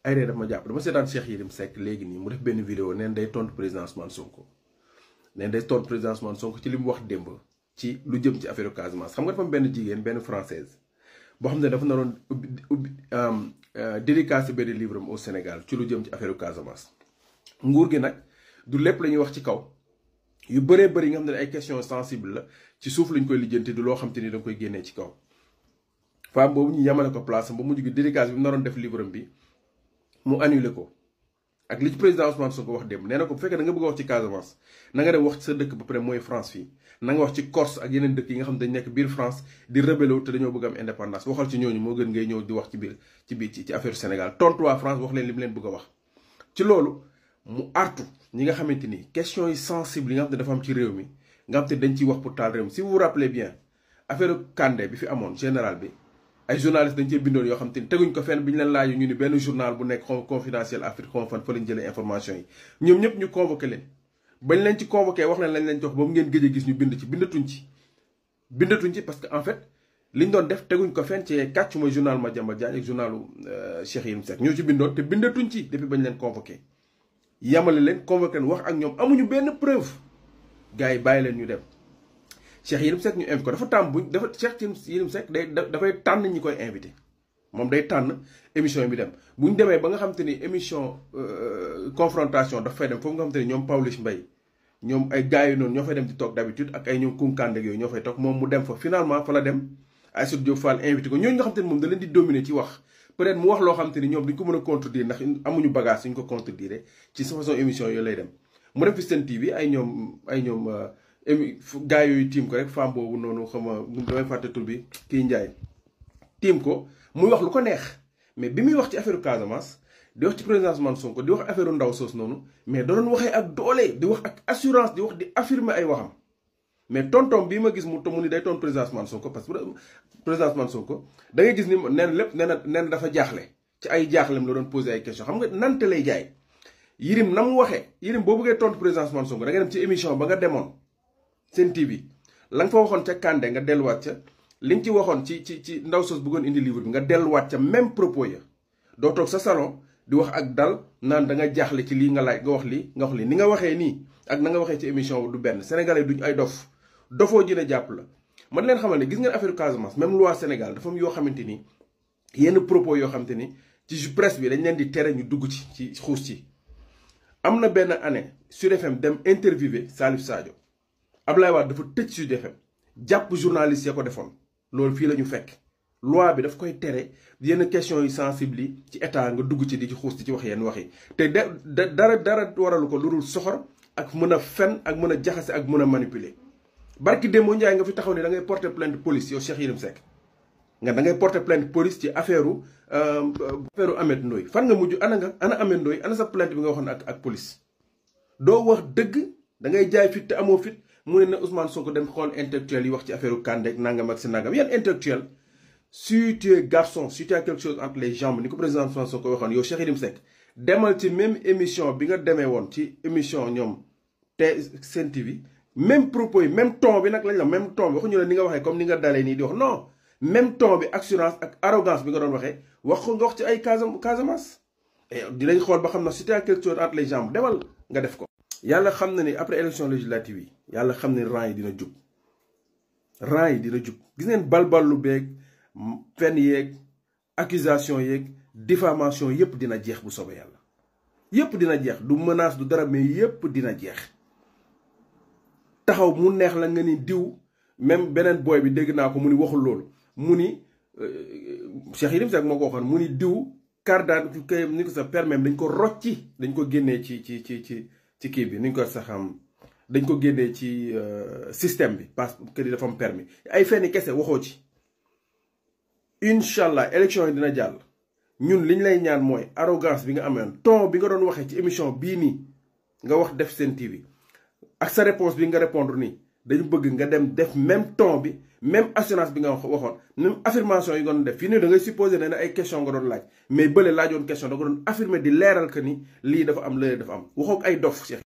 ay ree daf ma jàpp dama seetaan Cheikh Yerim Seck léegi nii mu def benn vidéo neen day tontu président Ousmane Sonko neen day tontu président Ousmane Sonko ci li mu wax démb ci lu jëm ci affaire Casamance. xam nga dafa am benn jigéen benn française boo xam ne dafa naroon dédicace benn livre am au Sénégal ci lu jëm ci affaire Casamance. nguur gi nag du lépp la ñuy wax ci kaw yu bëree bëri yi nga xam ne ay questions sensibles la ci suuf lañ koy lijjanti du loo xam te ni da nga koy génnee ci kaw. femme boobu ñu yamale ko place am ba mujj gi dédicace bi mu naroon def livre am bi mu annulé ko ak li ci président Ousmane Sonko wax dem nee na ko bu fekkee da nga bëgg a wax ci Casamance na nga dem wax ci sa dëkk ba pare mooy France fii na nga wax ci Corse ak yeneen dëkk yi nga xam dañ nekk biir France di rebelle te dañoo bëgg am indépendance waxal ci ñooñu moo gën ngay ñëw di wax ci affaire Sénégal tontu waa France wax leen li mu leen bëgg a wax. ci loolu mu artu ñi nga xamante ni question yi sensible yi nga xam ne dafa am ci réew mi nga xam te dañ ciy wax pour taal réew mi si vous vous rappelez bien affaire Kandé bi fi amoon général bi. ay journalistes dañ cee bindoon yoo xam te ni teguñ ko fenn bi ñu leen laaju ñu ni benn journal bu nekk confidentiel Afrique xaw ma fan fa lañ jëlee information yi ñoom ñëpp ñu convoqué leen bañ leen ci convoqué wax leen lañ leen jox ba mu ngeen gëj a gis ñu bind ci bindatuñ ci parce que en fait liñ doon def teguñ ko fenn ci kàcc mooy journal Madiambal Diagne ak journalu Cheikh Yerim Seck ñoo ci bindoon te bindatuñ ci depuis bañ leen convoqué yamale leen convoqué leen wax ak ñoom amuñu benn preuve gars yi bàyyi leen ñu dem Cheikh Yerim Seck ñu invité ko dafa tàmm buñ dafa Cheikh Yerim Seck dafay tànn ñi koy invité moom day tànn émission yi dem bu ñu demee ba nga xam te ni émission confrontation daf fay dem foofu nga xam te ni ñoom Pawlish Mbaye ñoom ay gars yu noonu ñoo fay dem di toog d'habitude ak ay ñoom Kunkande yooyu ñoo fay toog moom mu dem fa finalement fa la dem Aïssatou Diop Fall invité ko ñooñu nga xam te ni moom da leen di dominer ci wax peut-être mu wax loo xam te ni ñoom duñ ko mën a contredire ndax amuñu bagage suñ ko contredire ci sa façon émission yooyu lay dem mu dem fi Sen TV ay ñoom gaa yooyu tiim ko rek femme boobu noonu xam nga damay fàtte tur bi kii Ndiaye tiim ko muy wax lu ko neex mais bi muy wax ci affaire Casamance di wax ci président Ousmane Sonko di wax affaire ndaw soos noonu mais da doon waxee ak doole di wax ak assurance di wax di affirmer ay waxam mais tontom bii ma gis mu ni day toon président Ousmane Sonko parce que président Ousmane Sonko da ngay gis ni neen lépp nee na dafa jaaxle ci ay jaaxlem la doon posé ay question xam nga nante lay jaay Yerim na mu waxee Yerim boo bëggee tontu président Ousmane Sonko da nga dem ci émission ba nga demoon Sen TV la nga fa waxoon ca Kandé nga delluwaat ca li nga ci waxoon ci ndaw soos bëggoon indi livre bi nga delluwaat ca même propos ya doo toog sa salon di wax ak dal naan da nga jaaxle ci lii nga laaj nga wax lii ni nga waxee nii ak na nga waxee ci émission du benn sénégalais duñ ay dofoo jëne jàpp la man leen xamal ne gis ngeen affaire Casamance même loi Sénégal dafa am yoo xamante ni yenn propos yoo xamante ni ci presse bi dañ leen di tere ñu dugg ci xuus ci am na benn année Sud FM dem interviewé Salif Sadio Ablaye Wade dafa tëj Sud FM jàpp journaliste ya ko defoon loolu fii la ñu fekk loi bi daf koy tere yenn questions yi sensibles yi ci état nga dugg ci di ci xuus di ci wax yenn wax yi te dara waralu ko lu dul soxor ak mën a fen ak mën a jaxase ak mën a manipuler barki démb Ndiaye nga fi taxaw ni da ngay porter plainte police yow Cheikh Yerim Seck nga da ngay porter plainte police ci affaire Ameth Ndoye fan nga mujj ana Ameth Ndoye ana sa plainte bi nga waxoon ak police doo wax dëgg da ngay jaay fit te amoo fit mu ne na Ousmane Sonko dem xool intellectuel yi wax ci affaire Kandé nangam ak si nangam yan intellectuel si tu es garçon si tu as quelque chose entre les jambes ni ko président Ousmane Sonko waxoon yow Cheikh Yerim Seck demal ci même émission bi nga demee woon ci émission ñoom te Sen TV même propos yi même ton bi nag lañ la même ton bi waxuñu la ni nga waxee comme ni nga dalee nii di wax non même ton bi assurance ak arrogance bi nga doon waxee wax ko nga wax ci ay Casamance dinañ xool ba xam na si tu as quelque chose entre les jambes demal nga def ko. yàlla xam na ni après élection législative yi yàlla xam ne rang yi dina jub gis ngeen balballu beeg fen yeeg accusation yeeg diffamation yépp dina jeex bu soobee yàlla yépp dina jeex du menace du dara mais yépp dina jeex taxaw mu neex la nga ni diw même beneen booy bi dégg naa ko mu ni waxul loolu mu ni Cheikh Yerim Seck moo ko waxoon mu ni diw carte d'identité ni ko sa permis dañ ko rocci dañ ko génnee ci kii bi ni ñu ko sax dañ ko génnee ci système bi parce que dafa am permis ay fenn kese waxoo ci incha allah élection yi dina jàll ñun liñ lay ñaan mooy arrogance bi nga amoon ton bi nga doon waxee ci émission bii nii nga wax def Sen TV ak sa réponse bi nga répondre nii dañu bëgg nga dem def même ton bi même assurance bi nga waxoon même affirmation yi nga doon def fii nii da ngay supposé ne ay question nga doon laaj mais bële laajoon question da nga doon affirmer di leeral que ni lii dafa am lële dafa am waxoo ay dof Cheikh